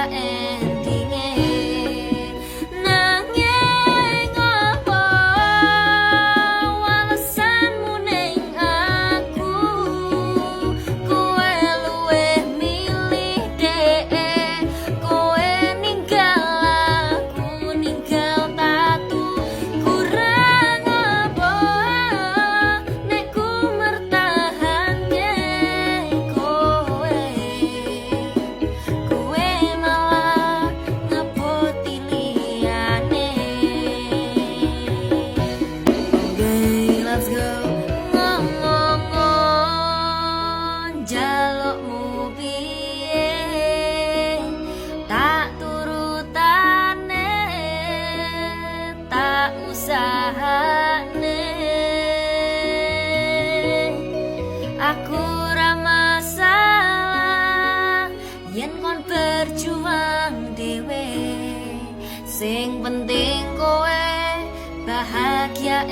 Bahagia endinge. Nanging apa walesanmu ning aku? Kowe luwih milih dheke, kowe ninggal aku, ninggal tatu. Kurang apa nek ku mertahanke kowe? Kowe malah ngeboti liyane. Oke, let's go. Ngomong jalukmu piye, tak turutane, tak usahane. Aku ra masalah yen kon berjuang dhewe, sing penting kowe bahagia.